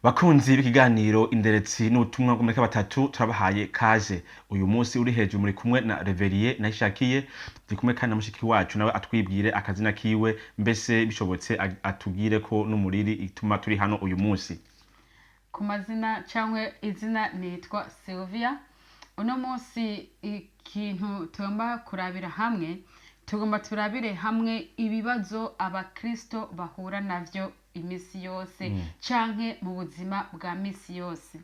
Bakunzi b'ikiganiro Inderetsi n'ubutumwa bw'amareka batatu, turabahaye kaze. Uyu munsi uri hejuru muri kumwe na Reveriye Nahishakiye, turi kumwe kandi na mushiki wacu, nawe atwibwire akazina kiwe, mbese bishobotse atubwire ko n'umuriri ituma turi hano uyu munsi. Ku mazina cyangwa izina nitwa Sylvia. Uno munsi ikintu tugomba kurabira hamwe, tugomba turabire hamwe ibibazo abakristo bahura navyo iminsi yose canke mu buzima bwa misi yose.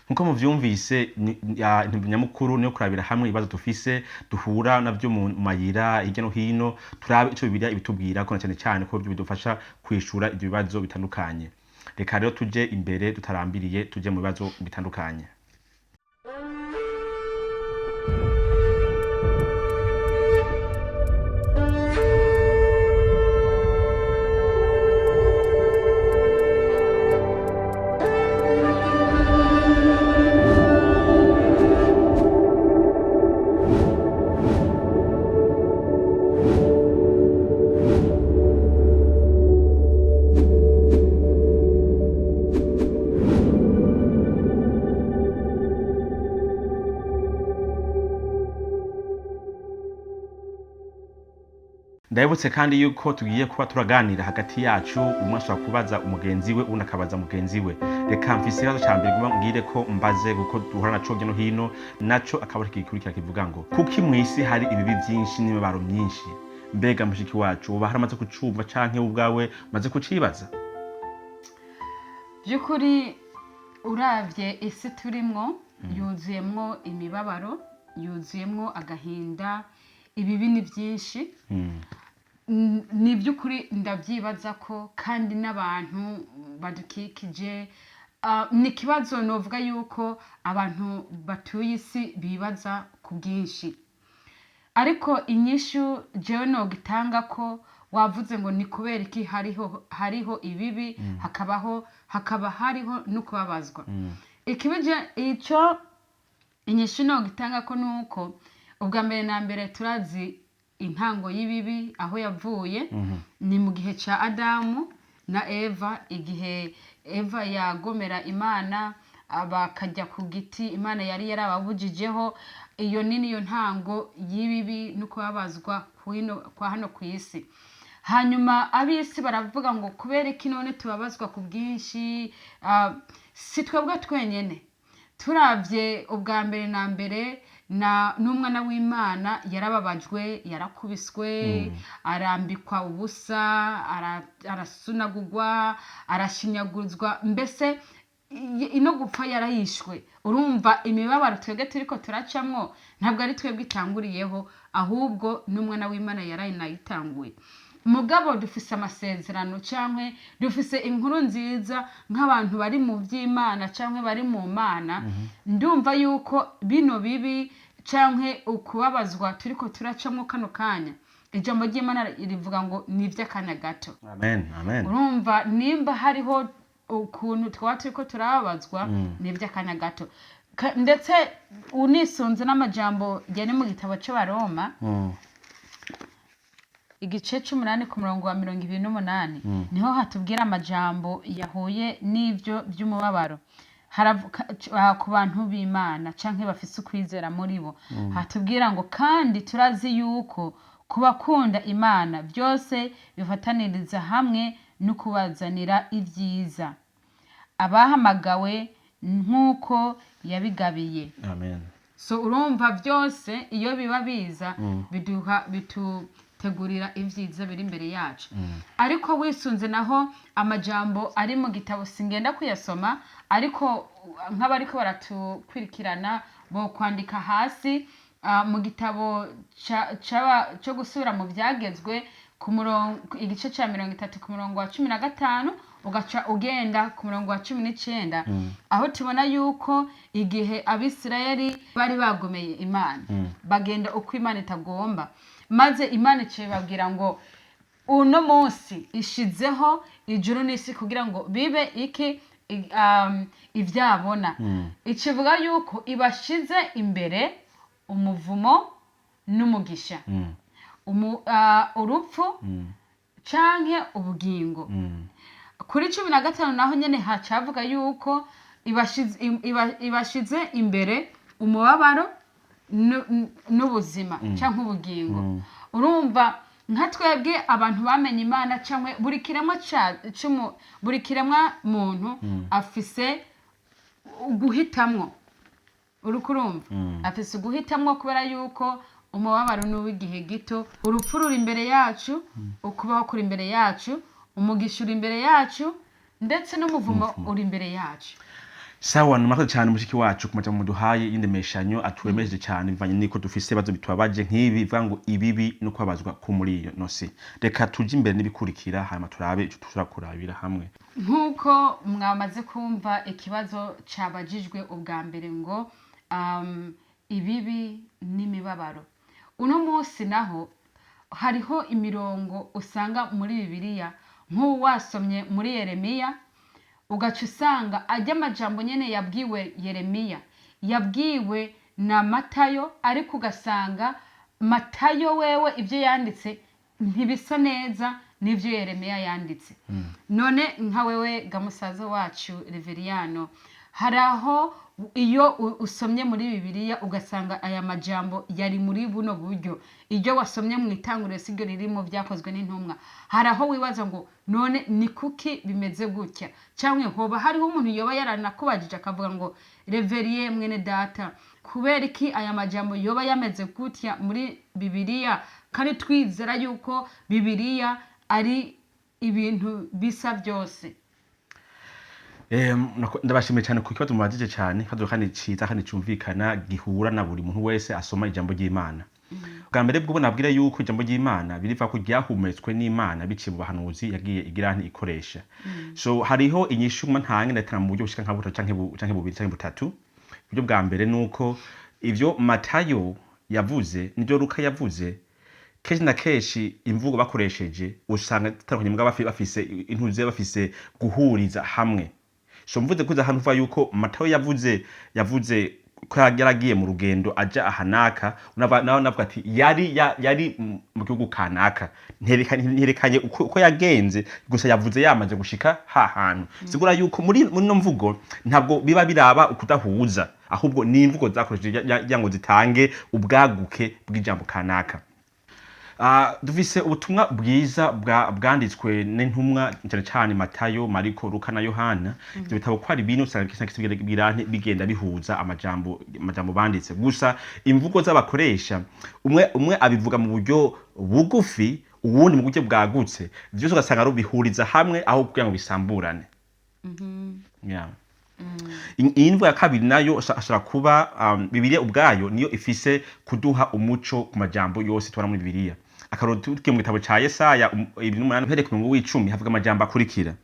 Nkuko muvyumvise, intumbero nyamukuru niyo kurabira hamwe ibibazo dufise duhura navyo mu mayira hirya no hino, turabe ico Bibiliya ibitubwira ko na cane cane ko bidufasha kwishura ivyo bibazo bitandukanye. Reka rero tuje imbere tutarambiriye, tuje mu bibazo bitandukanye. Ndabibutse kandi yuko tugiye kuba turaganira hagati yacu, umwe ashobora kubaza umugenzi we, uwundi akabaza mugenzi we. Reka mfise ikibazo ca mbere ngomba mbwire ko mbaze, kuko duhura naco hirya no hino, naco akaba ari gikurikira kivuga ngo: kuki mw'isi hari ibibi vyinshi n'imibabaro myinshi? Mbega mushiki wacu, woba haramaze kucumva canke wowe ubwawe umaze kucibaza? By'ukuri uravye isi turimwo, yuzuyemwo imibabaro, yuzuyemwo agahinda, ibibi ni byinshi. Ni iby'ukuri ndabyibaza ko kandi n'abantu badukikije, ni ikibazo novuga yuko abantu batuye isi bibaza ku bwinshi. Ariko inyishu jewe nogitanga ko wavuze ngo ni kubera iki hariho ibibi, hakaba hariho no kubabazwa. Ikibije ico inyishu nogitanga ko nuko ubwa mbere na mbere turazi intango y'ibibi aho yavuye, ni mu gihe ca Adamu na Eva, igihe Eva yagomera Imana bakajya ku giti Imana yari yarababujijeho. Iyo ni niyo ntango y'ibibi no kubabazwa kwa hano ku isi. Hanyuma ab'isi baravuga ngo kubera iki none tubabazwa ku bwinshi? Si twebwe twenyene. Turavye ubwa mbere na mbere na n'umwana w'Imana yarababajwe, yarakubiswe, arambikwa ubusa, arasunagurwa, arashinyaguzwa, mbese ino gupfa yarayishwe. Urumva imibabaro twebwe turiko turacamwo ntabwo ari twebwe itanguriyeho, ahubwo n'umwana w'Imana yarayinayitanguye. Mugabo dufise amasezerano canke dufise inkuru nziza nk'abantu bari mu vy'Imana canke bari mu Mana. Ndumva yuko bino bibi canke ukubabazwa turiko turacamwo kano kanya, ijambo ry'Imana rivuga ngo ni ivy'akanya gato. Amen, amen. Urumva nimba hariho ukuntu twaba turiko turababazwa, ni ivy'akanya gato. Ndetse unisunze n'amajambo yari mu gitabo c'Abaroma, igice c'umunani ku murongo wa 28, niho hatubwira amajambo yahuye n'ivyo vy'umubabaro. Ku bantu b'Imana canke bafise ukwizera muri bo. Hatubwira ngo kandi turazi yuko ku bakunda Imana byose bifataniriza hamwe no kubazanira ivyiza, abahamagawe nk'uko yabigabiye. Amen. So urumva byose iyo biba biza bitutegurira ivyiza biri imbere yacu. Ariko wisunze naho amajambo ari mu gitabo, singenda kuyasoma, ariko nk'abariko baratukwirikirana bo kwandika hasi, mu gitabo cyo gusubira mu byagezwe, ku murongo, igice ca 30 ku murongo wa 15, ugaca ugenda ku murongo wa 19, aho tubona yuko igihe Abisirayeli bari bagomeye Imana, bagenda uko Imana itagomba, maze Imana iciye babwira ngo uno munsi ishizeho ijuru n'isi kugira ngo bibe iki ivyabona. Ikivuga yuko ibashize imbere umuvumo n'umugisha, urupfu canke ubugingo. Kuri 15 naho nyene hacavuga yuko ibashize imbere umubabaro n'ubuzima canke ubugingo. Urumva, nka twebwe abantu bamenye Imana, canke buri kiremwa buri kiremwa muntu afise uguhitamwo. Uriko urumva, afise uguhitamwo, kubera yuko umubabaro ni uw'igihe gito. Urupfu ruri imbere yacu, ukubaho kuri imbere yacu, umugisha uri imbere yacu, ndetse n'umuvumo uri imbere yacu. Sawa, murakoze cyane mushiki wacu ku majambo muduhaye y'indemeshanyo atwemeje cyane, bivanye n'iko dufise ibibazo bitubabaje nk'ibi bivuga ngo ibibi no kubabazwa ko muri iyo nosi. Reka tuje imbere n'ibikurikira, hanyuma turabe ico tushobora kurabira hamwe. Nk'uko mwamaze kumva ikibazo cabajijwe ubwa mbere ngo ibibi n'imibabaro, uno munsi naho hariho imirongo usanga muri Bibiliya, nk'ubu wasomye muri Yeremiya, ugaca usanga ajya amajambo nyene yabwiwe Yeremiya yabwiwe na Matayo, ariko ugasanga Matayo wewe ibyo yanditse ntibisa neza n'ibyo Yeremiya yanditse. None nka wewe gamusaza wacu Reveriyano, hari aho iyo usomye muri Bibiliya ugasanga aya majambo yari muri buno buryo, iryo wasomye mu Itanguriro siryo riri mu Byakozwe n'Intumwa, hari aho wibaza ngo none ni kuki bimeze gutya? Cyangwa hoba hariho umuntu yoba yaranakubajije akavuga ngo: "Reveriye mwene data, kubera iki aya majambo yoba yameze gutya muri Bibiliya, kandi twizera yuko Bibiliya ari ibintu bisa byose?" Ndabashimiye cyane ku kibazo mubajije cyane, ikibazo kandi ciza kandi cumvikana, gihura na buri muntu wese asoma ijambo ry'Imana. Bwa mbere bwo nabwira yuko ijambo ry'Imana biriva ko ryahumetswe n'Imana biciye mu bahanuzi yagiye igira nti ikoresha. So hariho inyishu ntange, ndatanga mu buryo bushika nka butatu canke bubiri canke butatu. Uburyo bwa mbere nuko ivyo Matayo yavuze nivyo Luka yavuze, kenshi na kenshi imvugo bakoresheje usanga zitandukanye, mugabo bafise intuze, bafise guhuriza hamwe. So mvuze kuza hano uvuga yuko Matayo yavuze ko yaragiye mu rugendo aja ahanaka, nawe navuga ati yari mu gihugu kanaka, nterekanye uko yagenze gusa, yavuze yamaze gushika ha hantu. Sigura yuko muri no mvugo ntabwo biba biraba ukudahuza, ahubwo ni imvugo zakoresheje ngo zitange ubwaguke bw'ijambo kanaka. Dufise ubutumwa bwiza bwanditswe n'intumwa, cyane cyane Matayo, Mariko, Luka na Yohana. Ivyo bitabo ko ari bine, usanga bigenda bihuza amajambo banditse, gusa imvugo z'abakoresha, umwe umwe abivuga mu buryo bugufi, uwundi mu buryo bwagutse, vyose ugasanga ari bihuriza hamwe aho kugira ngo bisamburane. Yeah. Iyi mvugo ya kabiri nayo ashobora kuba Bibiliya ubwayo niyo ifise kuduha umuco ku majambo yose tubona muri Bibiliya. Akarorero, tugiye mu gitabo ca Yesaya 28 uhereye ku murongo w'10, havuga amajambo akurikira: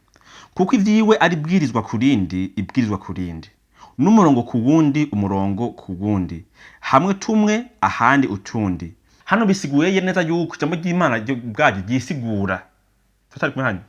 "Kuko ivyiwe ari ibwirizwa ku rindi, ibwirizwa ku rindi, n'umurongo ku wundi, umurongo ku wundi, hamwe tumwe, ahandi utundi." Hano bisiguye neza yuko ijambo ry'Imana ryo ubwaryo ryisigura. Tutari kumwe hano,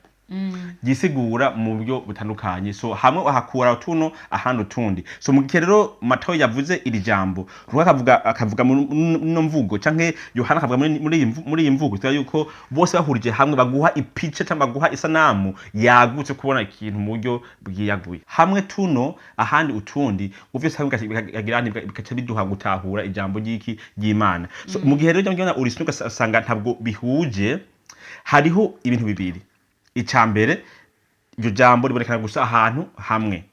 ryisigura mu buryo butandukanye. So hamwe ahakura tuno, ahandi utundi. So mu gihe rero Matayo yavuze iri jambo, Luka akavuga muri no mvugo, canke Yohana akavuga muri iyi mvugo, tuvuga yuko bose bahurije hamwe baguha ipica cyangwa baguha isanamu yagutse, kubona ikintu mu buryo bwiyaguye, hamwe tuno, ahandi utundi, vyose hamwe bikagira bikaca biduha gutahura ijambo ry'iki ry'Imana. So mu gihe rero ijambo ry'Imana urisoma ugasanga ntabwo bihuje, hariho ibintu bibiri. Ica mbere, iryo jambo ribonekana gusa ahantu hamwe.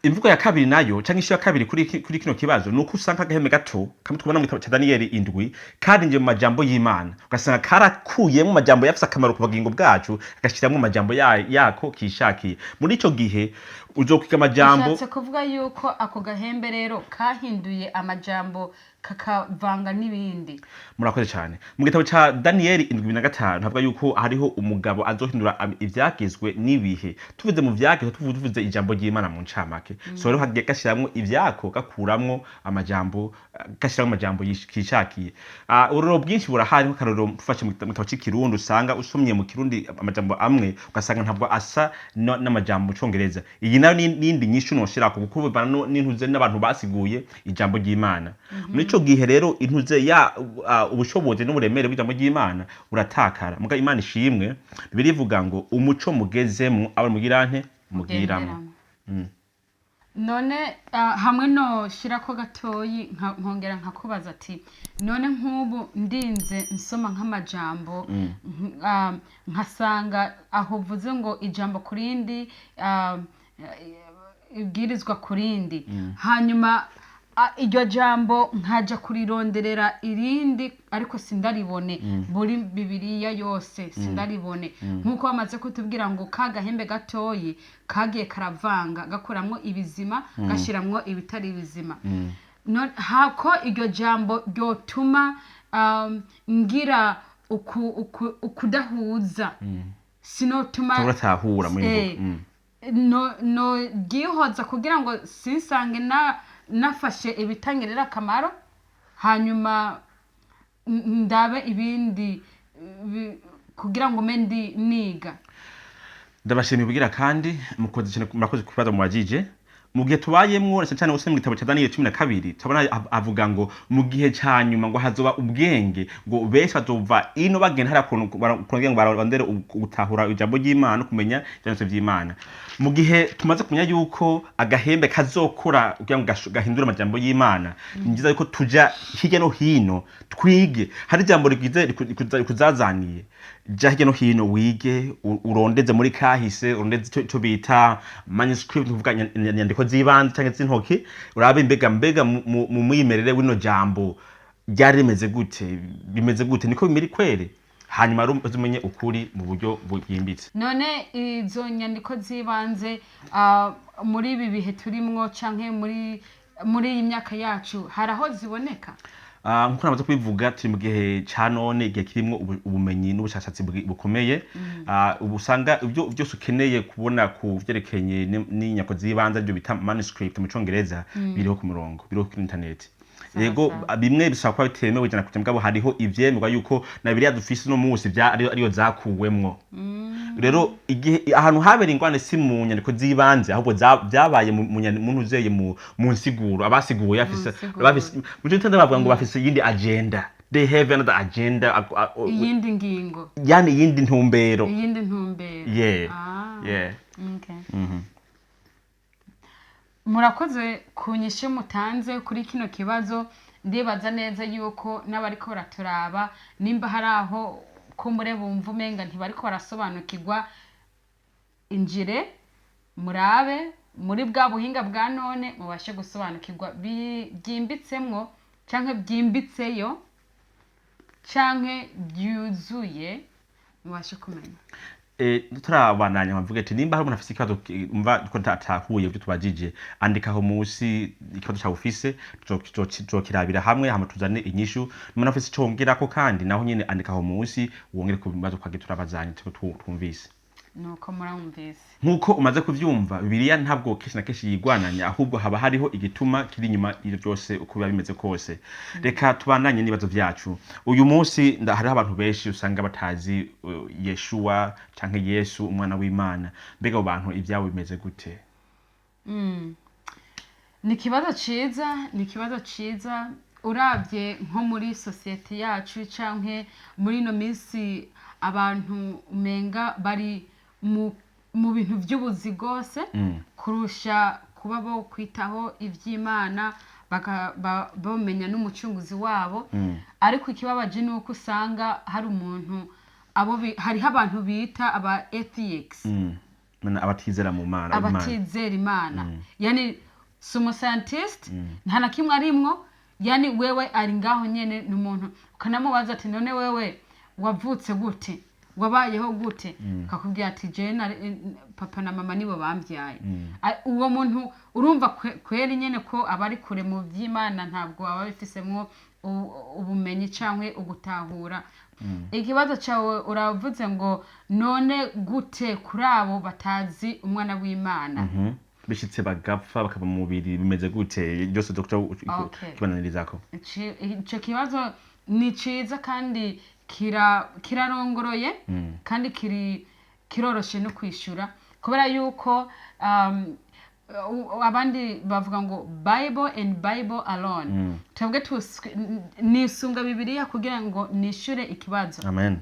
Imvugo ya kabiri nayo, canke inyishu ya kabiri kuri kino kibazo, ni uko usanga agaheme gato kamwe tubona mu gitabo ca Daniyeli 7 karinjiye mu majambo y'Imana, ugasanga karakuyemo amajambo yafise akamaro ku bugingo bwacu, agashiramwo amajambo yako kishakiye. Muri ico gihe uzokwiga amajambo. Ushatse kuvuga yuko ako gahembe rero kahinduye amajambo, kakavanga n'ibindi? Murakoze cyane. Mu gitabo ca Daniyeli 7:25 havuga yuko hariho umugabo azohindura ivyagizwe n'ibihe. Tuvuze mu vyagizwe, tuvuze ijambo ry'Imana mu ncamake. So rero hagiye gashiramwo ivyako, gakuramwo amajambo, gashiramwo amajambo kishakiye. Ururo bwinshi burahari. Nk'akarorero, mfashe mu gitabo c'Ikirundi, usanga usomye mu Kirundi amajambo amwe ugasanga ntabwo asa n'amajambo mu Congereza. Iyi nayo n'indi nyishu noshirako, kuko bivana n'intuze n'abantu basiguye ijambo ry'Imana. Muri Ico gihe rero intuze ya ubushobozi n'uburemere bw'ijambo ry'Imana buratakara. Muga Imana ishimwe, Bibiliya ivuga ngo umuco mugezemwo aba mugirante mugiramo. Genderamo. None hamwe no shirako gatoyi, nkongera nkakubaza ati: none nk'ubu ndinze nsoma nk'amajambo, nkasanga aho uvuze ngo ijambo ku rindi, ibwirizwa ku rindi, hanyuma iryo jambo nkaja kurironderera irindi ariko sindaribone muri Bibiliya yose, sindaribone, nk'uko bamaze kutubwira ngo ka gahembe gatoyi kagiye karavanga, gakuramwo ibizima, gashiramwo ibitari bizima. Hako iryo jambo ryotuma ngira ukudahuza, sinotuma uratahura muri mvugo. No ryihoza kugira ngo sinsange na nafashe ibitangirira akamaro, hanyuma ndabe ibindi kugira ngo mbe ndi niga. Ndabashimiye kugira kandi mukoze cyane, murakoze kubaza mubajije. Mu gihe tubayemwo, cyane cyane usomye mu gitabo cya Daniyeli 12, turabona avuga ngo mu gihe ca nyuma ngo hazoba ubwenge, ngo benshi bazova ino bagenda hariya kugira ngo barondere gutahura ijambo ry'Imana no kumenya ivyanditswe vy'Imana. Mu gihe tumaze kumenya yuko agahembe kazokora kugira ngo gahindure amajambo y'Imana, ni byiza yuko tuja hirya no hino twige. Hari ijambo rigize rikuzazaniye, ja hirya no hino wige, urondeze muri kahise, urondeze ico bita manuscript, kuvuga inyandiko z'ibanze canke z'intoki, urabe mbega mu mwimerere w'ino jambo ryari rimeze gute, bimeze gute, niko bimiri kwere, hanyuma rero umenye ukuri mu buryo bwimbitse. None izo nyandiko z'ibanze, muri ibi bihe turimwo canke muri iyi myaka yacu, hari aho ziboneka? Nkuko namaze kubivuga, turi mu gihe ca none, igihe kirimwo ubumenyi n'ubushakashatsi bukomeye. Ubu usanga ibyo byose ukeneye kubona ku vyerekeye n'inyandiko z'ibanze, ibyo bita manuscript mu Congereza, biriho ku murongo, biriho kuri internet. Yego. Sawa. Bimwe bishobora kuba bitemewe 100%, mugabo hariho ivyemerwa yuko na biriya dufise uno munsi ariyo zakuwemwo. Rero igihe ahantu habera ingwane si mu nyandiko z'ibanze, ahubwo vyabaye mu ntuzeye mu nsiguro, abasiguye bafise nsiguro. bafise mu cyo bavuga ngo bafise iyindi agenda, they have another agenda, Iyindi ngingo. Yani iyindi ntumbero. Iyindi ntumbero. Yeah. Yeah. Okay. Murakoze ku nyishu mutanze kuri kino kibazo. Ndibaza neza yuko n'abariko baraturaba, nimba hari aho ko mure bumva umenga ntibariko barasobanukirwa, injire murabe muri bwa buhinga bwa none mubashe gusobanukirwa byimbitsemwo canke byimbitseyo canke byuzuye, mubashe kumenya. Turabandanya bavuga ati nimba hari umuntu afise ikibazo umva ko atahuye ibyo tubajije, andikaho munsi ikibazo cyawe ufise, tuzokirabira hamwe hama tuzane inyishu. Umuntu afise ico wongerako kandi naho nyene andikaho munsi wongere ku bibazo twagiye turabazanya twumvise. Nuko muramvise. Nk'uko umaze kuvyumva, Bibiliya ntabwo kenshi na kenshi yigwananya, ahubwo haba hariho igituma kiri inyuma y'ivyo byose uko biba bimeze kose. Reka tubandanye n'ibibazo vyacu uyu munsi. Hariho abantu benshi usanga batazi Yeshuwa canke Yesu umwana w'Imana. Mbega abo bantu ivyabo bimeze gute? Ni ikibazo ciza, ni ikibazo ciza. Uravye nko muri sosiyete yacu canke muri ino minsi, abantu umenga bari mu bintu vy'ubuzi rwose kurusha kuba bo kwitaho ivy'Imana, bamenya n'umucunguzi wabo. Ariko ikibabaje ni uko usanga hari umuntu abo hariho abantu bita aba atheists. Mana, abatizera mu Mana, Imana. Abatizera Imana, yani si umuscientist, nta na kimwe arimwo, yani wewe ari ngaho nyene ni umuntu. Ukanamubaza ati: none wewe wavutse gute, wabayeho gute? Akakubwira ati: jewe papa na mama nibo bambyaye. Uwo muntu urumva kweri nyene ko aba ari kure mu vy'Imana, ntabwo aba abifisemwo ubumenyi canke ugutahura. Ikibazo cyawe uravuze ngo none gute kuri abo batazi umwana w'Imana? Bishitse bagapfa bakava mu mubiri, bimeze gute? Byose dr kibananirizako. Ico kibazo ni ciza kandi kirarongoroye kandi kiroroshe no kwishura, kubera yuko Abandi bavuga ngo "Bible and Bible alone". Twebwe nisunga Bibiliya kugira ngo nishure ikibazo. Amen.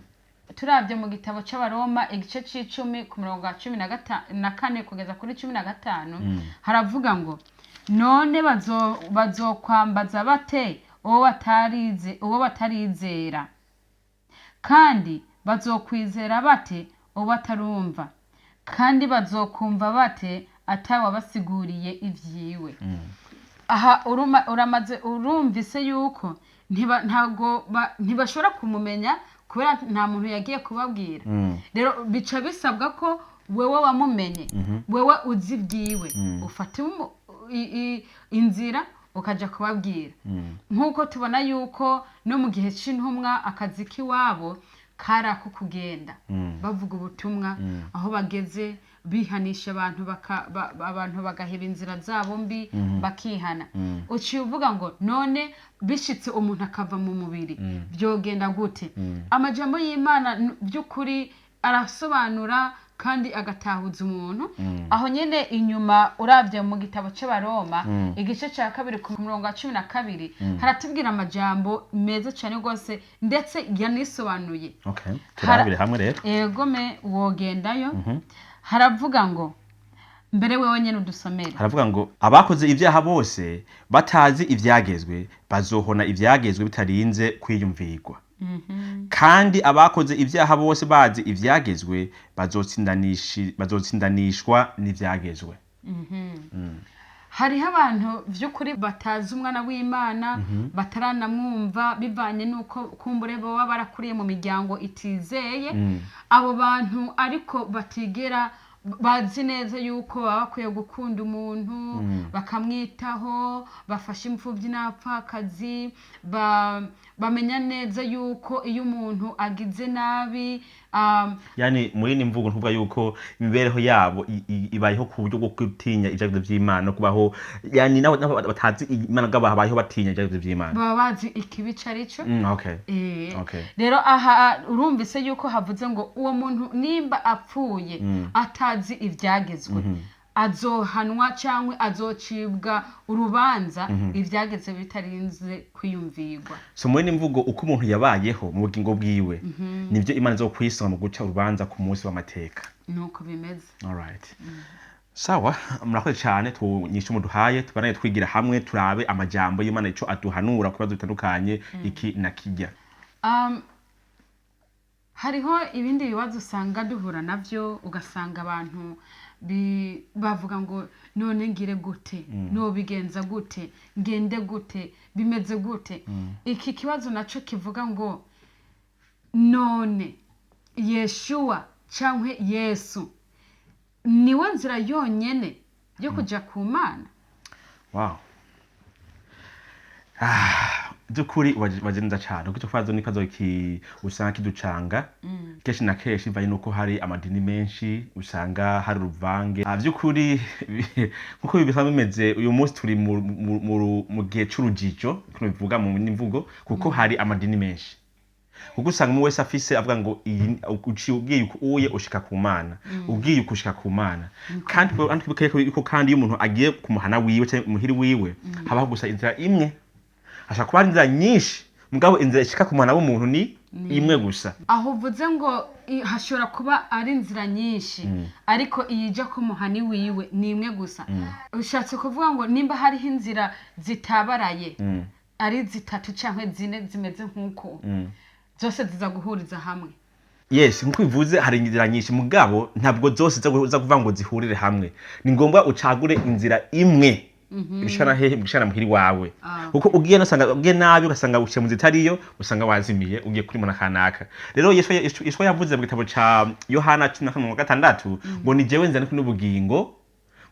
Turabye mu gitabo cy'Abaroma, igice c'icumi, ku murongo wa 14 kugeza kuri 15, haravuga ngo: "None bazokwambaza bate uwo batarize, uwo batarizera? Kandi bazokwizera bate uwo batarumva? Kandi bazokumva bate atawabasiguriye ivyiwe?" Aha uramaze urumvise yuko ntago ntibashobora kumumenya kubera nta muntu yagiye kubabwira. Rero bica bisabwa ko wewe wamumenye, wewe uzi ibyiwe, ufata inzira ukaja kubabwira, nk'uko tubona yuko no mu gihe c'intumwa akazi k'iwabo kari ako kugenda bavuga ubutumwa aho bageze, bihanisha abantu, abantu bagaheba inzira zabo mbi, bakihana. Uciye uvuga ngo: "None bishitse umuntu akava mu mubiri, byogenda gute?" Amajambo y'Imana by'ukuri arasobanura kandi agatahuza umuntu. Aho nyine inyuma, uravye mu gitabo c'Abaroma, igice cya kabiri, ku murongo wa 12, haratubwira amajambo meza cyane rwose, ndetse yanisobanuye. Okay, turabire hamwe rero. Egome, wogendayo. Haravuga ngo, mbere wewe nyene udusomere. Haravuga ngo: "Abakoze ibyaha bose batazi ivyagezwe bazohona ivyagezwe bitarinze kwiyumvirwa, kandi abakoze ibyaha bose bazi ivyagezwe bazotsindanishwa n'ivyagezwe." Hariho abantu by'ukuri batazi umwana w'Imana, bataranamwumva, bivanye n'uko kumbure baba barakuriye mu miryango itizeye. Abo bantu ariko batigera bazi neza yuko baba bakwiye gukunda umuntu, bakamwitaho, bafasha imfubyi n'abapfakazi, bamenya neza yuko iyo umuntu agize nabi Yani muri ni mvugo ntuvuga yuko imibereho yabo ibayeho ku buryo bwo gutinya ivyagezwe vy'Imana no kubaho, yani nabo batazi Imana bwabo babayeho batinya ivyagezwe vy'Imana. Baba bazi ikibi ico ari cyo. Rero aha urumvise yuko havuze ngo uwo muntu nimba apfuye atazi ibyagezwe, azohanwa cyangwa azocibwa urubanza ibyageze bitarinze kwiyumvirwa. So muri ni mvugo, uko umuntu yabayeho mu bugingo bwiwe nivyo Imana izokwisonga mu guca urubanza ku munsi w'amateka. Nuko bimeze. Alright. Sawa, murakoze cyane tunyishe muduhaye. Tubananye twigira hamwe, turabe amajambo y'Imana ico aduhanura ku bibazo bitandukanye iki na kijya. Hariho ibindi bibazo usanga duhura nabyo, ugasanga abantu bavuga ngo: "None ngire gute? Nobigenza gute? Ngende gute? Bimeze gute?" Iki kibazo nacyo kivuga ngo: "None Yeshuwa cyangwa Yesu niwe nzira yonyene yo kujya ku Mana?" Wow. Ah, by'ukuri waje neza cyane, kuko icyo kibazo ni ikibazo usanga kiducanga kenshi na kenshi, bivanye nuko hari amadini menshi, usanga hari uruvange. By'ukuri, nkuko bisanzwe bimeze, uyu munsi turi mu gihe c'urujijo, uko bivuga mu mvugo, kuko hari amadini menshi, kuko usanga umwe wese afise avuga ngo iyi uciye ugiye uku uye ushika ku Mana, ugiye uku ushika ku Mana. Kandi twibuke yuko kandi iyo umuntu agiye ku muhana wiwe cyangwa umuhiri wiwe, habaho gusa inzira imwe. Hashobora kuba hari inzira nyinshi, mugabo inzira ishika ku muhana w'umuntu ni imwe gusa. Aho uvuze ngo hashobora kuba ari inzira nyinshi, ariko iyijya ku muhani wiwe ni imwe gusa, ushatse kuvuga ngo nimba hariho inzira zitabaraye ari zitatu cyangwa zine zimeze nk'uko, zose ziza guhuriza hamwe? Yes, nkuko bivuze, hari inzira nyinshi, mugabo ntabwo zose ziza kuvuga ngo zihurire hamwe. Ni ngombwa ucagure inzira imwe ibishana hehe, ibishana muhiri wawe, kuko ugiye nasanga ugiye nabi, ugasanga uciye mu zitariyo, usanga wazimiye ugiye kuri muna kanaka. Rero Yesu yavuze mu gitabo ca Yohana 14:6 ngo: "Ni jewe nzira n'ubugingo,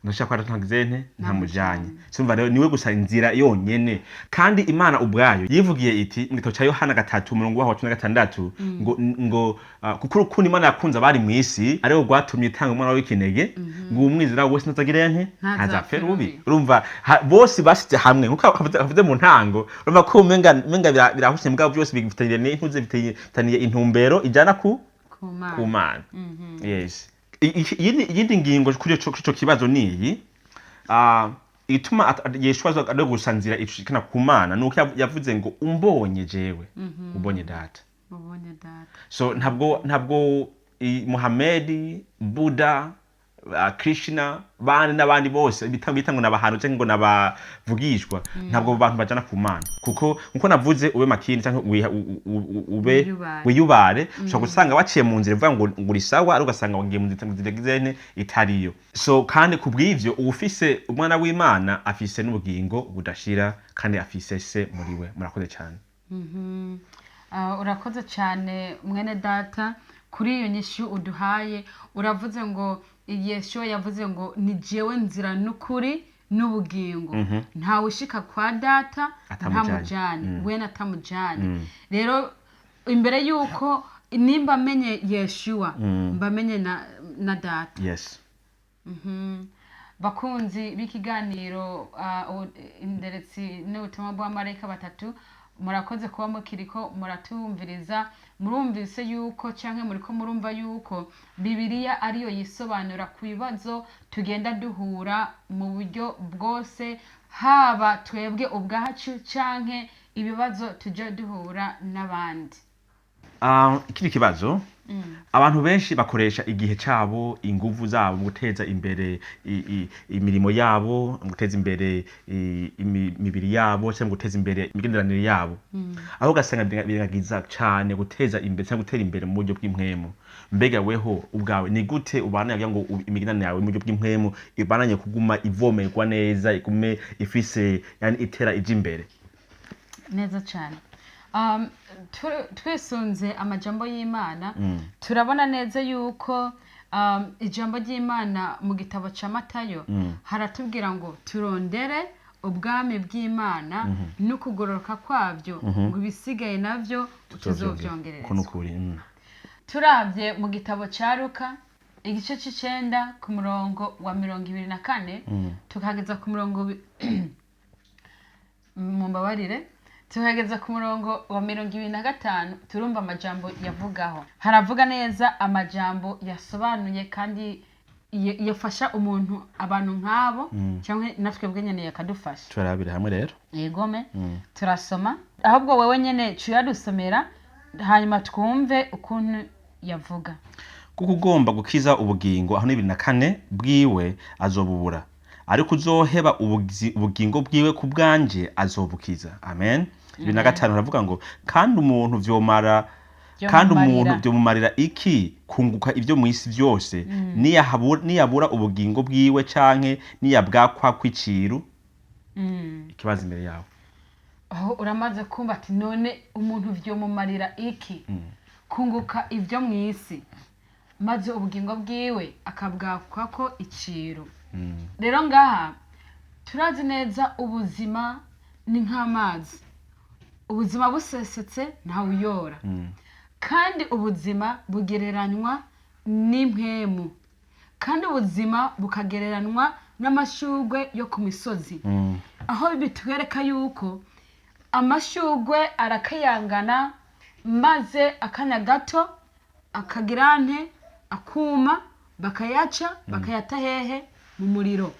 ndashaka ko ntagize nte ntamujanye." Simva rero niwe gusa inzira yonyene. Kandi Imana ubwayo yivugiye iti mu gitabo ca Yohana 3, umurongo waho wa 16, ngo kuko urukundo Imana yakunze abari mu isi ariwo rwatumye itanga umwana w'ikinege, ngo umwizera wese ntazagire nte? Ntazapfe rubi. Urumva bose basize hamwe, nkuko havuze mu ntango, urumva ko umenga birahushe, mugabo byose bifitaniye n'intuze, bifitaniye intumbero ijana ku ku Mana. Ku Mana, yes. Iyindi ngingo kuri ico kibazo ni iyi. Ituma Yeshua aza ari gusa nzira ishikana ku Mana nuko yavuze ngo umbonye jewe ubonye Data. Ubonye Data. So ntabwo Muhamedi, Buddha, Krishna, bandi n'abandi bose bita ngo n'abahantu cyangwa ngo n'abavugishwa, ntabwo abo bantu bajana ku Mana, kuko nkuko navuze, ube makini cyangwa ube Wiyubare. wiyubare. Ushobora gusanga waciye mu nzira ivuga ngo uri sawa, ariko ugasanga wagiye mu nzira igizene itariyo. So kandi ku bw'ivyo, uwufise umwana w'Imana afise n'ubugingo budashira, kandi afise Se muri we. Murakoze cyane. Urakoze cyane, mwene data, kuri iyo nyishu uduhaye. Uravuze ngo Yeshuwa yavuze ngo ni jewe nzira n'ukuri n'ubugingo, ntawe ushika kwa Data atamujanye. Ntamujanye we natamujanye. Rero imbere y'uko nimba menye Yeshuwa, mbamenye na Data. Bakunzi b'ikiganiro Inderetsi n'ubutumwa bw'abamarayika batatu, murakoze kuba mukiriko muratumviriza. Murumvise yuko canke muriko murumva yuko Bibiliya ariyo yisobanura ku bibazo tugenda duhura mu buryo bwose, haba twebwe ubwacu canke ibibazo tuja duhura n'abandi. Ikindi kibazo, abantu benshi bakoresha igihe cabo, inguvu zabo mu guteza imbere imirimo yabo, mu guteza imbere imibiri yabo, cyangwa mu guteza imbere imigenderanire yabo, aho ugasanga birengagiza cane guteza imbere cyangwa gutera imbere mu buryo bw'impwemu. Mbega weho ubwawe ni gute ubana kugira ngo imigenderanire yawe mu buryo bw'impwemu ibananye kuguma ivomerwa neza, igume ifise, yani itera ija imbere? Neza cyane. Twisunze amajambo y'Imana, turabona neza yuko ijambo ry'Imana mu gitabo ca Matayo haratubwira ngo turondere ubwami bw'Imana n'ukugororoka kwabyo, ngo ibisigaye navyo ko tuzovyongererezwa. Nukuri. Turabye mu gitabo ca Luka igice c'icenda ku murongo wa 24 tukageza ku murongo mumbabarire, tukageza ku murongo wa 25, turumva amajambo yavugaho. Haravuga neza amajambo yasobanuye kandi yafasha umuntu, abantu nk'abo cyangwa natwe nyene yakadufasha. Turabira hamwe rero. Yegome, turasoma. Ahubwo wewe nyene cuyadusomera, hanyuma twumve ukuntu yavuga. Kuko ugomba gukiza ubugingo, aho ni 24, bwiwe azobubura, ariko uzoheba ubugingo bwiwe ku bwanje azobukiza. Amen. 25 haravuga ngo kandi umuntu vyomara kandi umuntu Vyomumarira. vyomumarira iki kunguka ibyo mu isi byose, niyabura ubugingo bwiwe, canke niyabwakwa kw'iciru? Ikibazo imbere yawe. Aho uramaze kumva ati none umuntu vyomumarira iki kunguka ibyo mu isi, maze ubugingo bwiwe akabwakwa ko iciru? Rero ngaha turazi neza ubuzima ni nk'amazi. Ubuzima busesetse ntawuyora, kandi ubuzima bugereranywa n'impwemu, kandi ubuzima bukagereranywa n'amashurwe yo ku misozi, aho bitwereka yuko amashurwe arakayangana, maze akanya gato akagira nte? Akuma, bakayaca, bakayata hehe? Mu muriro.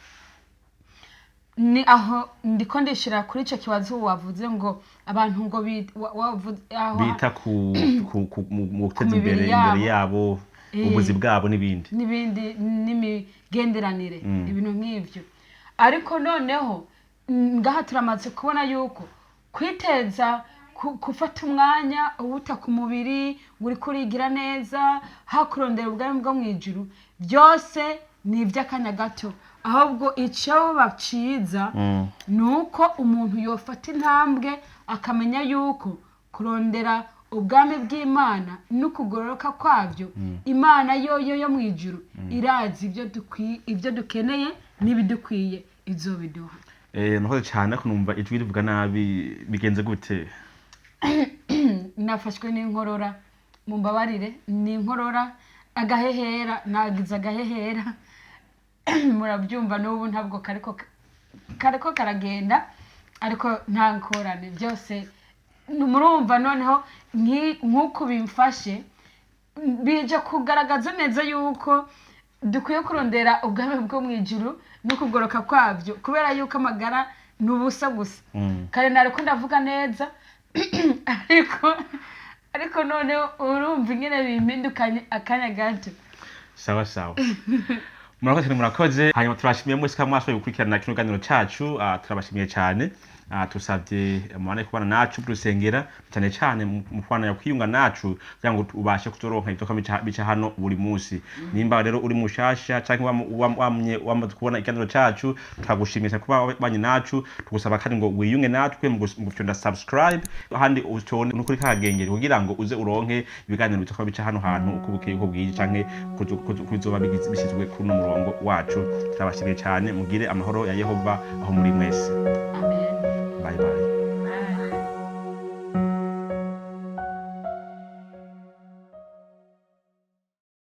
Ni aho ndiko ndishira kuri ico kibazo wavuze ngo abantu ngo aho bita ku mu guteza mibiri imbere yabo. Imbere yabo, ubuzi bwabo n'ibindi. N'ibindi n'imigenderanire, ibintu nk'ivyo. Ariko noneho ngaha turamaze kubona yuko kwiteza gufata umwanya uwuta ku mubiri ngo uriko urigira neza, hakurondera ubwami bwo mu ijuru, byose ni iby'akanya gato. Ahubwo icyo baciza ni uko umuntu yofata intambwe akamenya yuko kurondera ubwami bw'Imana n'ukugororoka kwabyo, Imana yoyo yo mu ijuru irazi ibyo dukeneye n'ibidukwiye, izobiduha. Nakoze cyane, ariko numva ijwi rivuga nabi. Bigenze gute? Nafashwe n'inkorora, mumbabarire, ni inkorora, agahehera, nagize agahehera, murabyumva. N'ubu ntabwo kariko karagenda, ariko nta ngorane, byose murumva. Noneho nk'uku bimfashe, bije kugaragaza neza yuko Dukwiye kurondera ubwami bwo mu ijuru no kugoroka kwabyo, kubera yuko amagara ni ubusa gusa. Kare nariko ndavuga neza, ariko noneho urumva ingene bimpindukanye akanya gato. Sawa sawa, murakoze cyane, murakoze. Hanyuma turashimiye mwese ko mwashoboye gukurikirana kino kiganiro cacu. Turabashimiye cyane. Tusabye mubane kubana nacu kurusengera cyane cyane mu kubana kwiyunga nacu kugira ngo ubashe kuzoronka ibyo bica hano buri munsi. Nimba rero uri mushasha canke wamye wamaze kubona ikiganiro cacu, turagushimiye cyane kuba wabanye nacu. Tugusaba kandi ngo wiyunge natwe mu gufyonda subscribe, ahandi utone no kuri kagengeri, kugira ngo uze uronke ibiganiro bizoka bica hano hantu uko bukeye uko bwije, canke kuzoba bishyizwe kuri uno murongo wacu. Turabashimiye cyane, mugire amahoro ya Yehova aho muri mwese. Amen. Bye bye.